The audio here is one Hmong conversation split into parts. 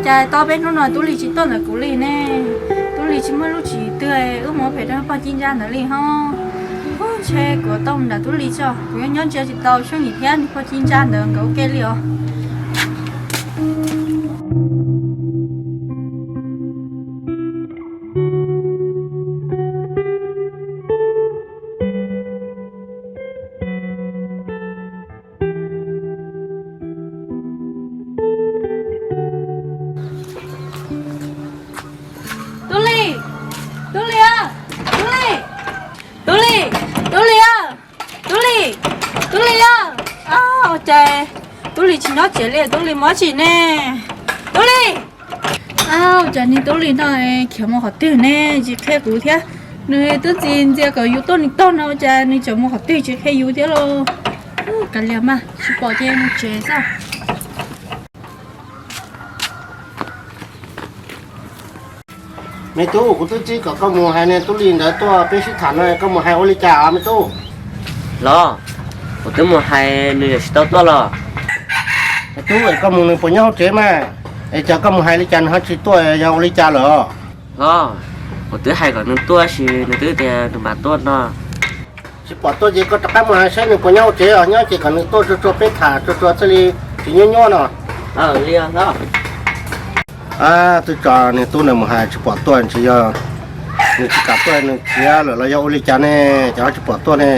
Cas tau peb hnub no Tub Lis tsis tuaj ntawm kuv li ne? Tub Lis tsis muaj lub tsis twg wb mus phem rau pog Cib Ntsab ntawd li ho. Ub, ntshe kuv tau mus nram Tub Lis tso, kuv yuav nyob ntsia tsis tau Xyooj Yim thiab nws pog Cib Ntsab ntawd nkawd ua ke li os. Tub Lis, Tub Lis, Tub Lis, Tub Lis, Tub Lis, Tub Lis, Tub Lis, Tub Lis, ua cas Tub Lis tsis nyob tsev li, Tub Lis mus dab tsi ne? Tub Lis. Ua cas niag Tub Lis no khiav mus qhov twg ne, tsis qhia kuv thiab. Nws twb ntxi ntxias kom yus tuaj nws tog no, ua cas nws tseem mus qhov twg tsis qhia yus thiab lauj. Kav liam mas, tsis pom ces mus tsev xwb. Me tub, kuv twb txib kom koj mus hais niag Tub Lis ntawd tuaj peb sib tham no, koj mus hais ua li cas os me tub? Los, kuv twb mus hais nws yuav tsis tau tuaj los. Me tub, koj mus nws puas nyob hauv tsev mas? Es cas koj mus hais li cas nws ho tsis tuaj, yog ua li cas lawm? Los, kuv twb hais kom nws tuaj sis nws twb tias nws mam tuaj no. Tsis pom tuaj ces koj rov qab mus hais saib nws puas nyob hauv tsev os, nyob ces kom nws tuaj tsuag tsuag peb tham tsuag tsuag thiaj li tsis nyuaj nyuaj no. Li os. Twb tso niag tub ntawd mus hais tsis pom tuaj, ntshe yog nws tsis kam tuaj nws khiav lawm los yog ua li cas ne, cas ho tsis pom tuaj ne.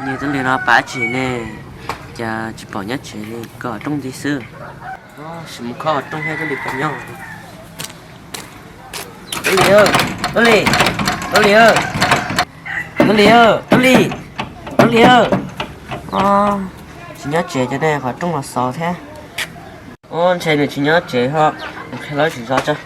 Niag Tub Lis no pab tsis ne, cas tsis pom nyob tsev li, koj rooj ntij xwb. Sim mus khob rooj thiab Tub Lis puas nyob. Tub Lis, Tub Lis, Tub Lis, Tub Lis, Tub Lis, Tub Lis. Tsis nyob tsev ces nej qhov rooj los xov thiab. Ub, ntshe nws tsis nyob tsev ho, qhia los tsis zov tso.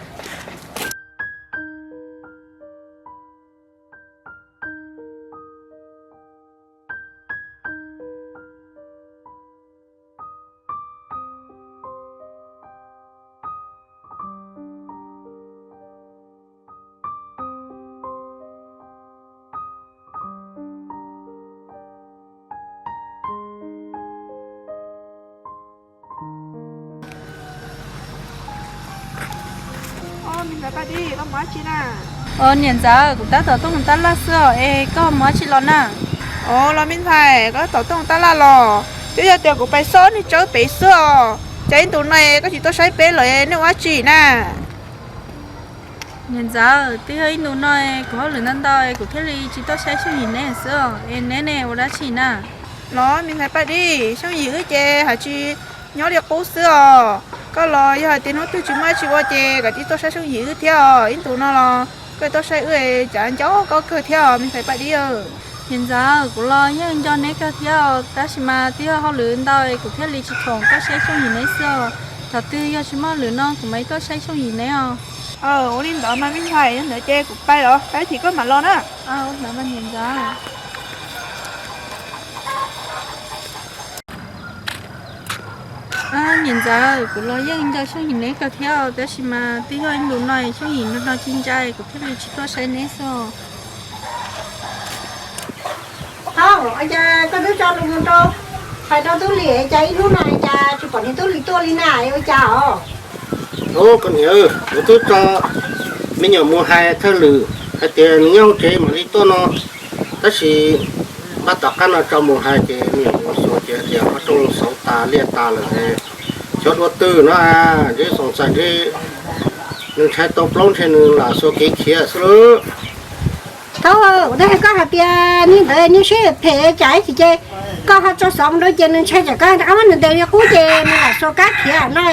Niam ntxawm, kuv tab tom tuaj mus tab laj xwb os, es koj mus dab tsi los na? Os, los me ntxhais, koj tab tom tuaj mus tab laj los? Twb yog tias kuv pais xauj niag tsawb pem xwb os, cas ib ntus no koj tsis tuaj saib peb lawm, nej ua dab tsi na? Niam ntxawm, twb yog ib ntus no kuv hauj lwm ntau ntau, kuv thiaj li tsis tuaj saib Xyooj Yim neb xwb os, es neb ne ua dab tsi na? Los me ntxhais Paj Dib, Xyooj Yim wb ces haj tsis nyob li qub xwb os. Koj los yog hais tias hnub twg tsis muaj dab tsi ua ces koj tsis tuaj saib Xyooj Yim wb thiab os, ib ntus no los koj tuaj saib wb, cas nco koj kawg thiab os me ntxhais Paj Dib. Niam ntxawm, kuv los yeej nco neb kawg thiab os, tab sis mas twb yog hauj lwm ntau, kuv thiaj li tsis khoom tuaj saib Xyooj Yim neb xwb os. Thaum twg yog tsis muaj hauj lwm no kuv mam li tuaj saib Xyooj Yim neb os. Ua li ntawd mas me ntxhais, yog ntawd ces kuv pais los, pais ib chim koj mam los na. Ntawd mas niam ntxawm. Niam ntxawm, kuv los yeej nco Xyooj Yim neb kawg thiab os, tab sis mas twb yog ib ntus no Xyooj Yim no tsis ntsa, kuv thiaj li tsis tuaj saib neb xwb. Thaub, ua cas koj twb tso lus mus rau, hais rau Tub Lis, cas ib hnub no cas tsis pom niag Tub Lis tuaj li na, ua cas os? Ub, koj niam, kuv twb tso me nyuam mus hais thawj lwm hais tias nws nyob hauv tsev mam li tuaj no, tab sis npaj tom qab no tso mus hais ces me nyuam mus xuas ces tias qhov rooj xauv tas liaj tas lawm, xyov dua twg no, ntshe xoom xaim ntshe nws ntshai tau plaub ntshe nws lam xuas kev khiav xwb lauj. Thaub, kuv twb hais koj hais tias niag ntawd niag siab phem cas ib chim ces koj ho tso xov mus rau ces nws ntshai tsam koj rov qab muab nws ntes li qub ces nws lam xuas kab khiav no,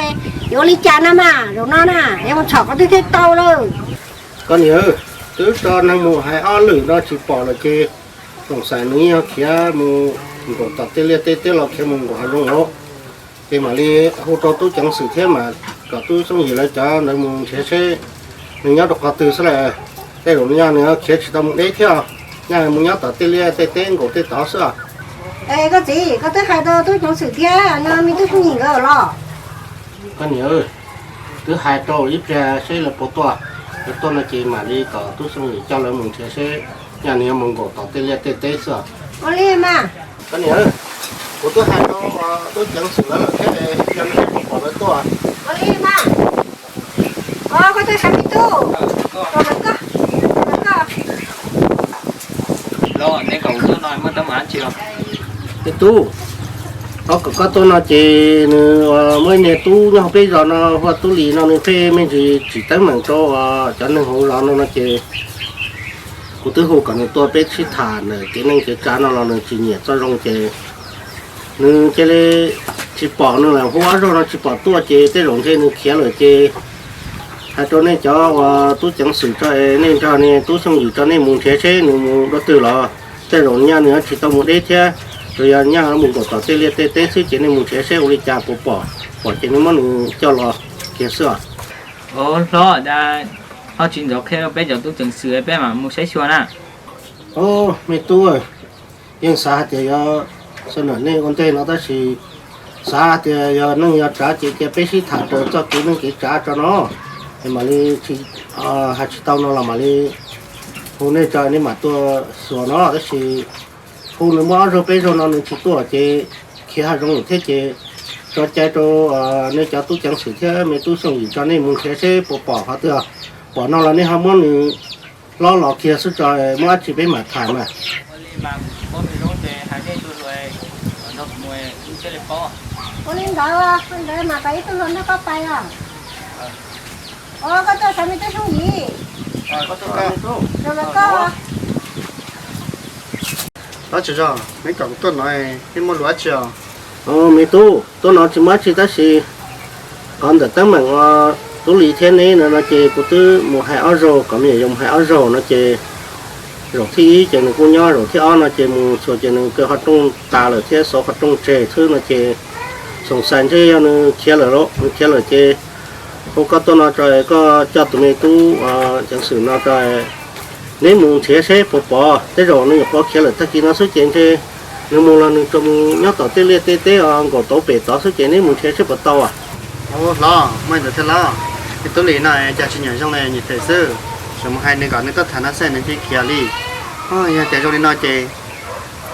yuav ua li cas no mas zaum no na, yuav mus txhom qhov twg thiaj tau lawm. Koj niam, twb tso neeg mus hais ob lwm no tsis pom lawm ces xoom xaim nws yeej khiav mus nkaum tom tej liaj tej teb los khiav mus nkaum hav zoov lawm. Ces mam li hu rau tub ceev xwm thiab mas kom tub Xyooj Yim lawv cov ntawd mus nrhiav seb nws nyob rau qhov twg xwb lawm. Tej zaum nws khiav tsis tau mus deb thiab, nyob mus nyob tom tej liaj tej teb nkaum tej tod xwb os. Es koj txiv, koj twb hais rau tub ceev xwm thiab no me tub Xyooj Yim nkawd los? Koj niam, twb hais rau ib pliag seb lawv puas tuaj, lawv tuaj no ces mam li kom tub Xyooj Yim coj lawv mus nrhiav seb nyaj nws yuav mus nkaum tom tej liaj tej teb xwb. Ua li mas. Koj niam, kuv twb hais rau tub ceev xwm lawv lawm thiab, yog nws puas pom lawv tuaj. Ua li mas. Koj tuaj saib me tub. Los, nej kom kuv tuaj no muaj teeb meem dab tsi os? Me tub, qhov kom koj tuaj no ces nws muaj ib niag tub nyob hauv peb zos no hu ua Tub Lis no, nws pheej me ntsis tsim teeb meem rau cov neeg hauv zos no no ces kuv twb hu kom nws tuaj peb sib tham ntawm kev neej kev tsav no los nws tsis nyiam txoj zoo ces nws cia li tsis pom, nws lam hu ob zaug no tsis pom tuaj ces tej zaum ntshe nws khiav lawm ces hais rau nej cov uas tub ceev xwm tso es nej nrog niag tub Xyooj Yim tso, nej mus nrhiav seb nws mus dua twg los tej zaum nyaj nws tsis tau mus deb thiab, tsuas yog nyaj mus nkaum tom tej liaj tej teb xwb ces nej mus nrhiav seb ua li cas puas pom, pom ces nej muab nws coj los kiag xwb os. Hlob, ho tsis ntxov qhia rau peb cov tub ceev xwm peb mam mus saib xyuas na. Me tub, yeej xav hais tias yog sawv daws nej ua ntej no tab sis xav hais tias yog neej yog tsav ces cia peb sib tham raws txoj kev neej kev tsav tso no, es mam li hais tsis tau no los mam li hu nej tso nej mam tuaj xyuas no, tab sis hu nws muaj ob zaug peb zaug no nws tsis tuaj ces khiav hav zoov lawm thiab ces tso cai rau nej cov tub ceev xwm thiab me tub Xyooj Yim tso nej mus nrhiav seb puas pom qhov twg, pom no los nej ho muab nws hlob los kiag xwb tso, muaj dab tsi peb mam tham mas. Ua li ntawd, ua ntawd mas pab ib tug hluas nrog koj pais os. Koj tuaj saib me tub Xyooj Yim. Los koj. Tab tsis zog, neb kom kuv tuaj no, neb muaj lus dab tsi os? Me tub, tuaj no tsis muaj dab tsi tab sis qhov ntawm teeb meem uas Tub Lis thiab neb no no ces kuv twb mus hais ob zaug, kom me nyuam yaus mus hais ob zaug no ces zaum thib ib ces nws kuj nyob, zaum thib ob no ces mus txuas ces nws kaw qhov rooj tas lawm thiab xov qhov rooj tseg xwb no ces xoom xais ntshe yog nws khiav lawm lauj, nws khiav lawm ces hu koj tuaj no tso, koj coj tus me tub ceev xwm no tso, neb mus nrhiav seb puas pom, tej zaum nws nyuam qhuav khiav lawm tag kis no xwb ces ntshe nws mus los nws tsuas mus nyob tom tej liaj tej teb os nkaum tauv pem tod xwb ces neb mus nrhiav seb puas tau. Ua hlob, muaj ntawd thiab los, me Tub Lis no cas tsis nyiam zoo li, nyiam them xwb, tsuas mus hais nws kom nws tuaj tham no xwb nws cia khiav li. Yog tias zoo li no ces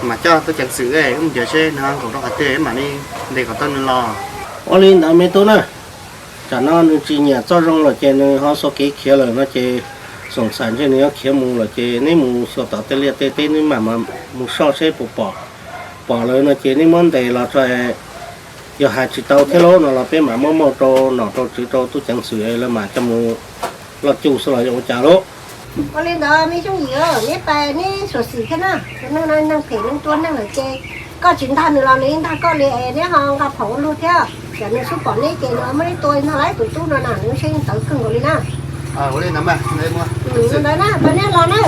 mam coj tub ceev xwm wb mus nrhiav seb nws ho nkaum rau qhov twg wb mam li ntes kom tau nws los. Ua li ntawd me tub na, tsam no nws tsis nyiam txoj zoo lawm ces nws ho xuas kev khiav lawm no ces xoom xais ntshe nws yuav khiav mus lawm ces neb mus xuas tom tej liaj tej teb neb mam mus soj seb puas pom. Pom lawm no ces neb muab ntes los tso, yog hais tsis tau thiab lauj no los peb mam muab muab rau nom rau tswv rau tub ceev xwm lawv mam coj mus loj cuj xwb los yuav ua cas lauj. Ua li ntawd me Xyooj Yim, neb pais neb xyuam xim thiab na, tus neeg no neeg phem neeg tua neeg lawm ces koj tsis ntag nws los nws yeej ntag koj li es neb ho nqa phom ua luag thiab, tsam nws xub pom neb ces nws muab neb tua ntag lauj, tus tub no na nws lub siab yeej tawv kawg nkaus li na. Ua li ntawd mas, ntawd na, pab neb los na.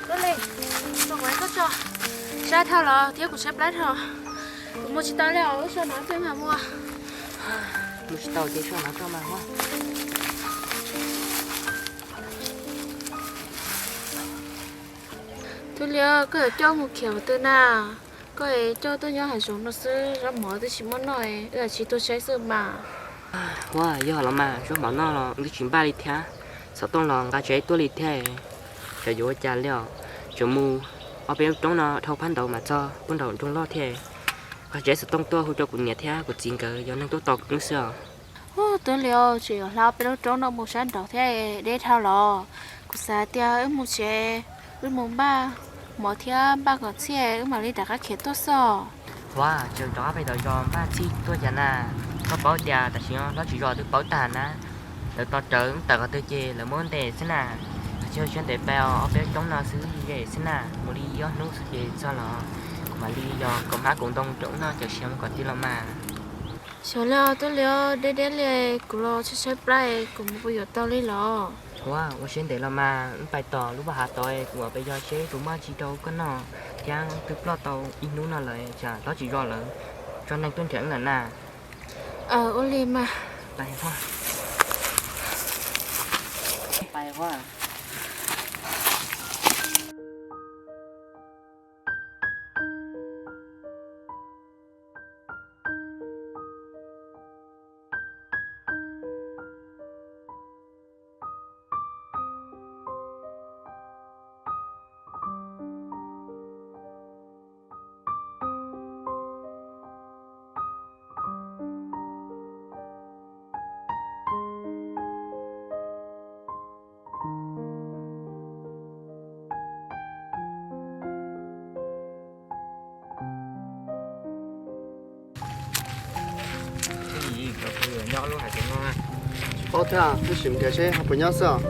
Tub Lis, koj tso, saib dhau los thiab kuv saib plab dhau. Kuv mus tsis tau li os, lub soj no tuaj mas muaj. Mus tsis tau ces soj no tuaj mas muaj. Tub Lis, koj yuav coj mus khiav qhov twg na? Koj es coj tuaj nyob hav zoov no xwb, zaub mov twb tsis muaj noj, wb tsis tuaj saib xwb mas. Ua yog los mas, zaub mov noj los twb tsis npaj li thiab, xov tooj los nqa tsev tuaj li thiab. Xyov yuav ua cas li os, tseem mus ob peb lub roob no dhau phab ntawd mas txog puag nraum nroog loj thiab. Nqa tsev xov tooj tuaj hu rau kuv niam thiab kuv txiv nkawd, yog neeg tuaj tos kuv xwb os. Ub, Tub Lis, tseem yuav hla ob peb lub roob no mus sab nraud thiab, deb dhau los. Kuv xav tias wb mus tsev, wb mus npaj mov thiab npaj kom txhiaj wb mam li rov qab khiav tuaj xwb. Ua, tseem rov qab pem tom zos npaj txhij tuaj cas na? Koj paub tias tam sim no hlob tswv zos twb paub tag na. Lawv tos rawv tawm qhov twg ces lawv muab ntes xwb na. Tsis ua siab ntev pes ob peb roob no xwb ze xwb na, mus li ob hnub xwb ces txog los. Kuv mam li yog kaum hmab kaum ntoo rau wb noj cawm siav mus kom tij los mas. Xyov li, tuaj li, deb deb li, kuv los tshaib tshaib plab, kuv mus puas yuav tau li los? Ua, ua siab ntev los mas, wb pais tom lub vaj hav tod, kuv mam pais yog seb puas muaj tsi rau koj noj, thiab twb ploj tau ib hnub no lawm, tsam tsis zoo lawm, tso neeg tuaj nrhiav wb lawm na. Ua li mas. Tsis paub thiab, tab sis nrhiav seb ho puas nyob xwb os.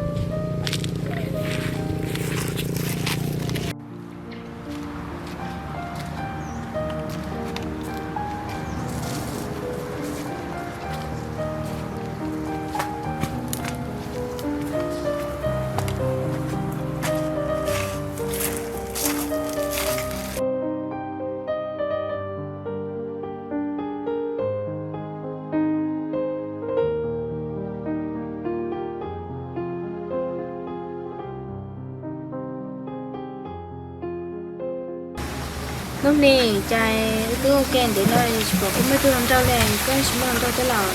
Nkauj Hli, cas wb twb ua ke ntev no tsis pom koj muaj ib tug hluas nraug li, koj tsis muaj hluas nraug thiab los?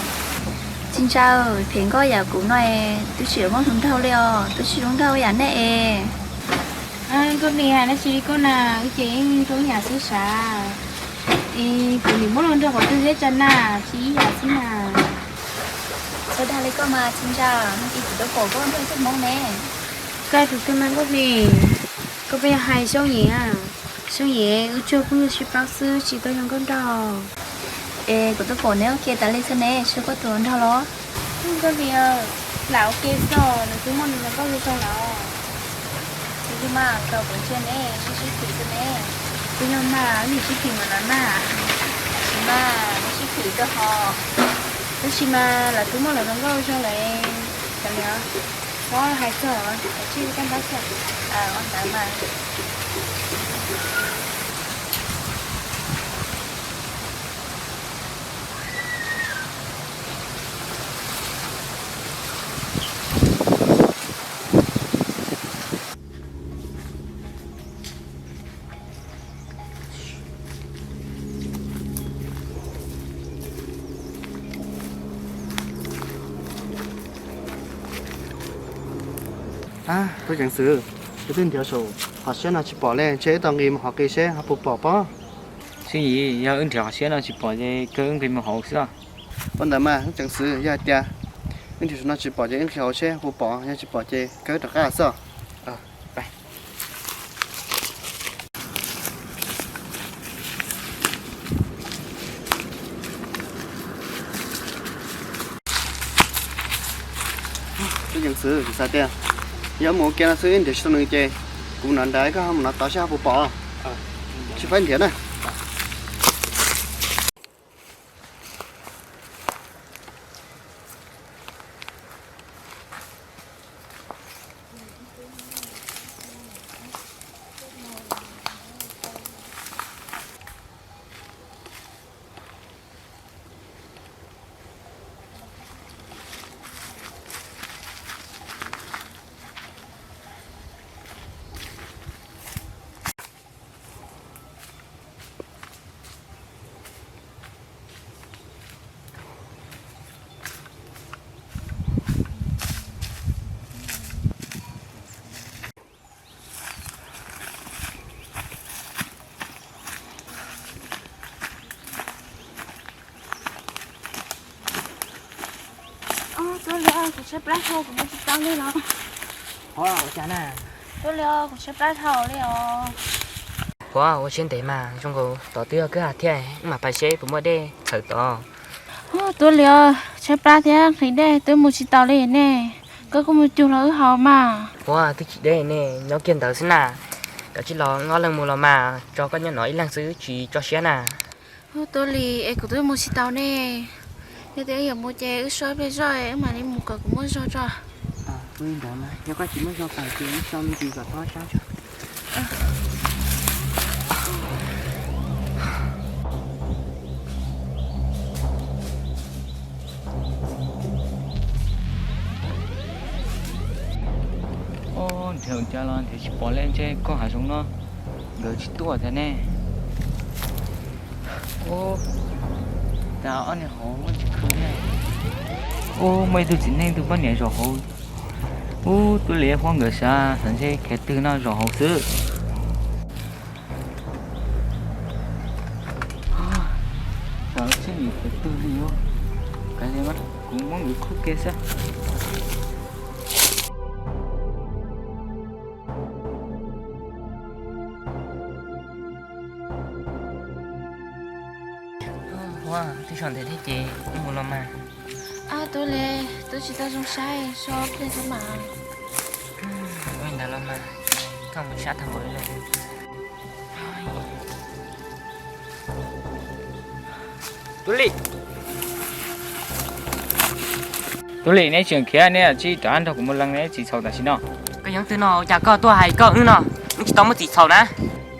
Txiv ntxawm, phem nkauj yam kuv no twb tsis muaj hluas nraug li os, twb tsis zoo nraug yam nej es. Nkauj Hli, hais dab tsi li koj na, wb ces yeej zoo yam xwb sav. Es kuv nim muab hluas nraug qhov twg thiab tsa na, tsis ib yam xwb na. Txhob dag li koj mas txiv ntxawm, no ces kuv twb pom koj nrog cov Hmoob ne. Koj tus twg mas Nkauj Hli, koj pheej hais Xyooj Yim a? Xyooj Yim wb tsuas pheej sib paub xwb tsis tau yog nkauj nraug. Es kuv twb pom neb ua ke tas li xwb ne, tsis yog koj tus hluas nraug los? Nkauj Hli, lam ua ke xwb, nws twb muaj nws hluas nkauj zoo zoo lawm. Tsis yog mas, koj puas ntsia ne, sib sib phim xwb ne. Tsis yog mas, wb nim sib phim mas no na. Tsis mas, neb sib phim kawg ho. Tab sis mas lawv twb muaj lawv hluas nkauj zoo lawm. Kav liam, txhob hais txog, kav tsij ua koj ntaub xwb. Ua ntawd mas. Ab, tub ceev xwm, wb twb nrhiav saum hom siab no tsis pom li, ntshe wb tau nqis mus hauv qis seb ho puas pom pob. Xyooj Yim, yog wb nrhiav hom siab no tsis pom ces kawg wb nqis mus hauv xwb. Ua ntawd mas tub ceev xwm, yog hais tias wb nrhiav saum no tsis pom ces wb nqis hauv seb ho puas pom, yog tsis pom ces kawg wb rov qab xwb. Tub ceev xwm, kuv xav tias yog mus ua ke no xwb wb nrhiav tsis tau nws ces kuv mus nov nrad, koj ho mus nov tod seb ho puas pom. Tsis faib nrhiav na. Tuab Liab, kuv tshaib plab dhau, kuv mus tsis tau li los. Ua cas na? Tuab Liab, kuv tshaib plab dhau li os. Ua, ua siab ntev mas, zoo nkaus tod twb yog kwj ha thiab, wb mam pais seb puas muaj dej txhawm tod. Tuab Liab, tshaib plab thiab nqhis dej twb mus tsis tau li ne. Koj kuj mus cug los wb haus mas. Ua, twb tsis deb ne, nyob kiag ntawd xwb na. Kav tsij los, wb ob leeg mus los mas, tso koj nyob no ib leeg xwb tsis tso siab na. Tuab Liab, es kuv twb mus tsis tau ne. Yog tias yuav mus ces wb so ib pliag zog wb mam li mus kom kuv muaj zog tso. Kuj li ntawd mas yog koj tsis muaj zog pais ces wb so me ntsis kom tob sab tso. Ub, nrhiav cas los nrhiav tsis pom li, ntshe koog hav zoov no nkawd tsis tuaj thiab ne. Ub, cas ob niag hauv muaj tsis khwv ne. Ub, muaj ib tug txiv neej tug poj niam zaum hauv. Ub, Tub Lis Huab nkawd xav xav ntshe khiav twg no zaum hauv xwb. Xav seb nws khiav twg li os. Kav liam, kuv muab nkawd khub kiag xwb. Huab, twb tsaus ntev thiab ces wb mus los mas. Tub Lis, twb tsis tau zoo saib, so ib pliag tso mas. Ua li ntawd los mas, koj mus sab tag npaum li lawm. Tub Lis, Tub Lis, neb tseem khiav, neb tsis rov qab nrog kuv mus lees neb txiv txhaum tam sim no. Koj yog leej twg no, ua cas koj tuaj hais koj wb no, wb tsis tau muaj txiv txhaum na.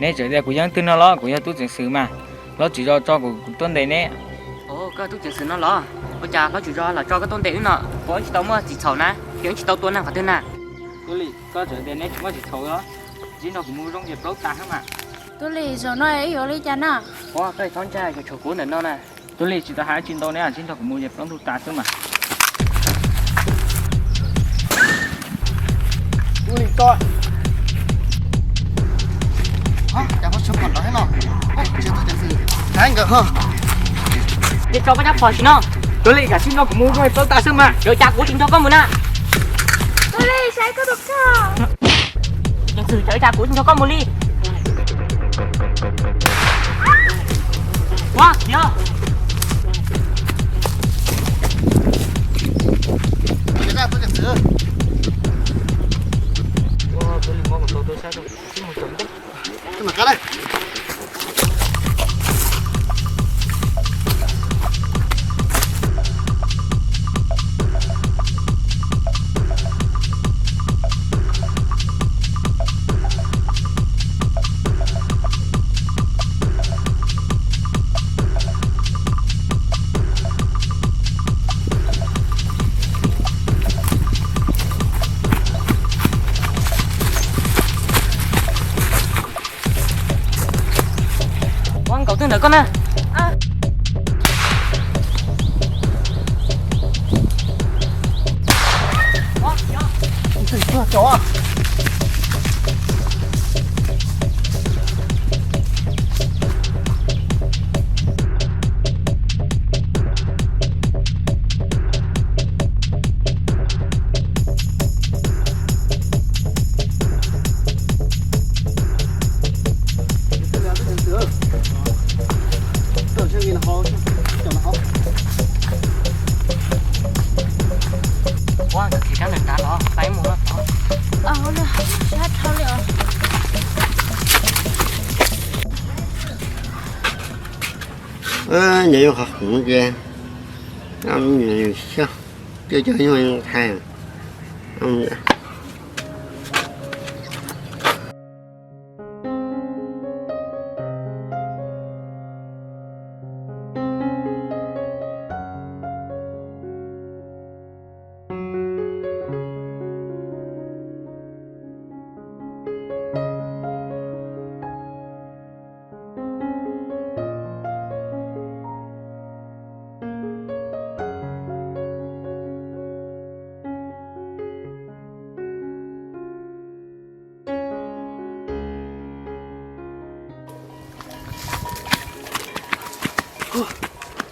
Neb tseem tias kuv yog leej twg no los? Kuv yog tub ceev xwm mas, los tswv zos tso kuv tuaj ntes neb. Koj tub ceev xwm no los? Ua cas los tswv zos los tso koj tuaj ntes wb no? Puas wb tsis tau muaj txiv txhaum na, ces wb tsis tau tua neeg qhov twg na? Tub Lis, koj tseem tias neb tsis muaj txiv txhaum los? Ntsib nrog kuv mus zoo ces plaub tas xwb mas. Tub Lis, zaum no wb yuav ua li cas na? Ua, koj txhob ntshai, tsuas tshuav kuv ntawm no na. Tub Lis, tsis tau hais dab tsi ntau ne, ntsib nrog kuv mus ces plaub ntug tas xwb mas. Tub Lis, tso. Cas pob tsuas pom nrov thiab no? Tsis tau ceev xwm, hais nkawd ho. Ces tso koj cov phom sim no. Tub Lis, kam sib nrog kuv mus, plaub tas xwb mas. Yog cas kuv tsis nrog koj mus na. Tub Lis, saib koj tus koj. Ceev xwm, yog cas kuv tsis nrog koj mus li. Ua, yog. Ua, nkaum twg ntawm koj na. Ua, nkawd khiav rau nram nrad los peb mus no. Sab dhau li os. Nyob yuav qhov qhov ces, coj coj yuav thaiv.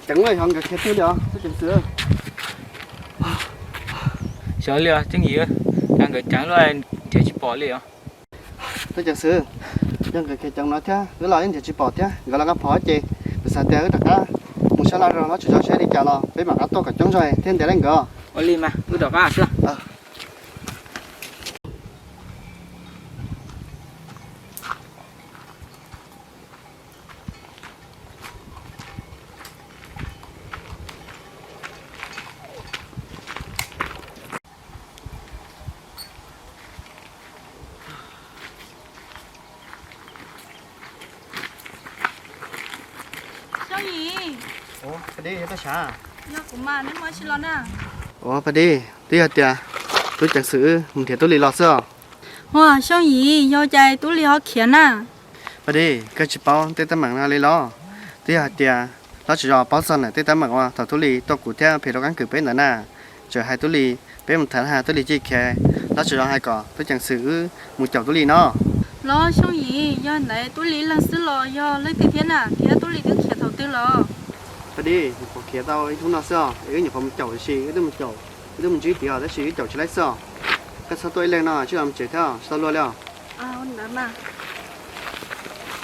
Ceev lawm, xyov nkawd khiav twg li os tub ceev xwb. Xyov li os tub ceev xwb, nkawd ceev lawm nrhiav tsis pom li os. Tub ceev xwb, yog nkawd khiav ceev no thiab wb los yeej nrhiav tsis pom thiab, nkawd los nqa phom ces kuv xav tias wb rov qab mus sab laj zog los tswv zos saib li cas los peb mam rov qab tuaj kom coob zog thiab ntiav li nkawd. Ua li mas wb rov qab xwb. Ua Paj Dib, twb yog tias tub ceev xwm wb mus nrhiav Tub Lis los xwb os. Ua Xyooj Yim, yog cas Tub Lis ho khiav na? Paj Dib, koj tsis paub tej teeb meem no li los? Twb yog hais tias Hlob Tswv Zos paub txog ntawm tej teeb meem uas thaum Tub Lis tuaj kuv thiab phem rau keeb kwm peb ntawd na. Txawm hais Tub Lis, peb mus tham na Tub Lis cia li khiav. Hlob Tswv Zos hais kom tub ceev xwm wb mus caum Tub Lis no. Los Xyooj Yim, yog ntawd Tub Lis ib leeg xwb los yog leej twg thiab na, thiab Tub Lis twb khiav thaum twg los? Paj Dib, nyuam qhuav khiav tau ib hnub no xwb os, es wb nyuam qhuav mus caum tiam sis wb twb mus caum, wb twb mus ntsib tiag tab sis wb caum tsis laib xwb os. Koj txhob tuaj ib leeg no, tsis los mus tsev thiab, tsis tau luag li os.